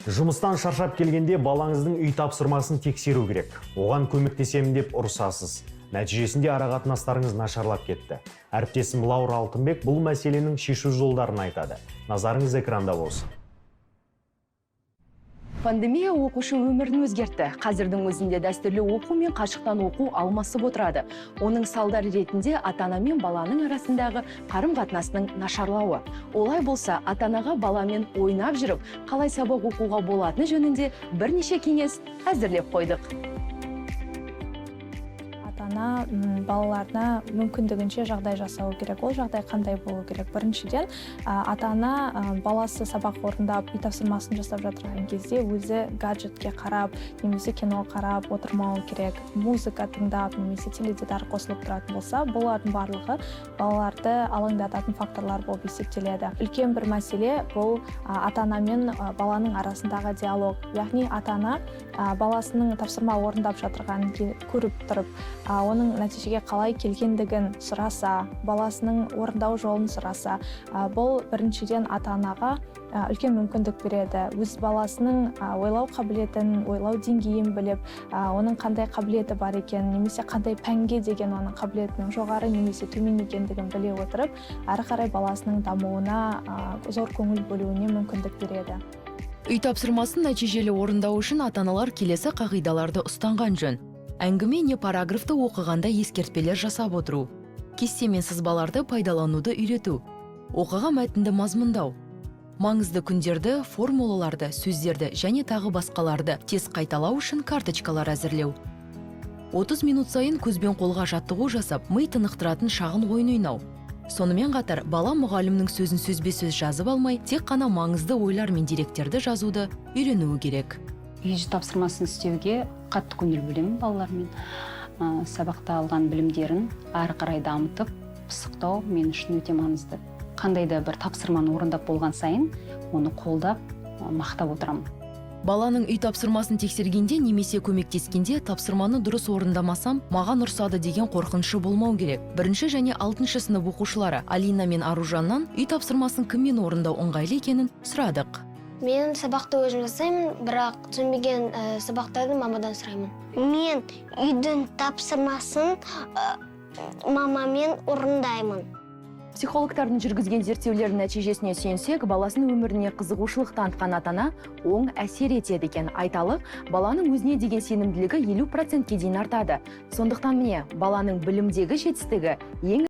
Жұмыстан шаршап келгенде балаңыздың үй тапсырмасын тексеру керек. Оған көмектесемін деп ұрсасыз. Нәтижесінде арақатынастарыңыз нашарлап кетті. Әріптесім Лаура Алтынбек бұл мәселенің шешу жолдарын айтады. Назарыңыз экранда болсын. Пандемия оқушы өмірін өзгертті. Қазірдің өзінде дәстүрлі оқу мен қашықтан оқу алмасып отырады. Оның салдары ретінде ата-ана мен баланың арасындағы қарым-қатынасының нашарлауы. Олай болса, ата-анаға баламен ойнап жүріп, қалай сабақ оқуға болатыны жөнінде бірнеше кеңес әзірлеп қойдық. Ата-ана балаларына мүмкіндігінше жағдай жасау керек. Ол жағдай қандай болу керек? Біріншіден, ата-ана баласы сабақ орындап, үй тапсырмасын жасап жатырған кезде өзі гаджетке қарап немесе кино қарап отырмау керек. Музыка тыңдап немесе теледидар қосылып тұратын болса, бұлардың барлығы балаларды алаңдататын факторлар болып есептеледі. Үлкен бір мәселе бұл ата-ана мен баланың арасындағы диалог. Яғни ата-ана баласының тапсырма орындап жатырғанын көріп тұрып, оның нәтижеге қалай келгендігін сұраса, баласының орындау жолын сұраса, бұл біріншіден ата-анаға үлкен мүмкіндік береді. Өз баласының ойлау қабілетін, ойлау деңгейін біліп, оның қандай қабілеті бар екенін немесе қандай пәнге деген оның қабілетінің жоғары немесе төмен екендігін біле отырып, әрі қарай баласының дамуына зор көңіл бөлуіне мүмкіндік береді. Үй тапсырмасын нәтижелі орындау үшін ата-аналар келесі қағидаларды ұстанған жөн. Әңгіме не параграфты оқығанда ескертпелер жасап отыру, кесте мен сызбаларды пайдалануды үйрету, оқыған мәтінді мазмұндау, маңызды күндерді, формулаларды, сөздерді және тағы басқаларды тез қайталау үшін карточкалар әзірлеу. 30 минут сайын көзбен қолға жаттығу жасап, ми тынықтыратын шағын ойын ойнау. Сонымен қатар бала мұғалімнің сөзін сөзбе-сөз жазып алмай, тек қана маңызды ойлар мен деректерді жазуды үйренуі керек. Үй тапсырмасын істеуге қатты көңіл бөлемін балалармен. Сабақта алған білімдерін ары қарай дамытып, пысықтау мен үшін өте маңызды. Қандай да бір тапсырманы орындап болған сайын оны қолдап, мақтап отырамын. Баланың үй тапсырмасын тексергенде немесе көмектескенде тапсырманы дұрыс орындамасам, маған ұрсады деген қорқынышы болмау керек. Бірінші және алтыншы сынып оқушылары Алина мен Аружаннан үй тапсырмасын кіммен орындау ыңғайлы екенін сұрадық. Мен сабақты өзім жасаймын, бірақ түсінбеген сабақтарды мамадан сұраймын. Мен үйдің тапсырмасын мамамен орындаймын. Психологтардың жүргізген зерттеулерінің нәтижесіне сүйенсек, баласының өміріне қызығушылық танытқан ата-ана оң әсер етеді екен. Айталық, баланың өзіне деген сенімділігі 50%-ке дейін артады. Сондықтан, міне, баланың білімдегі жетістігі ең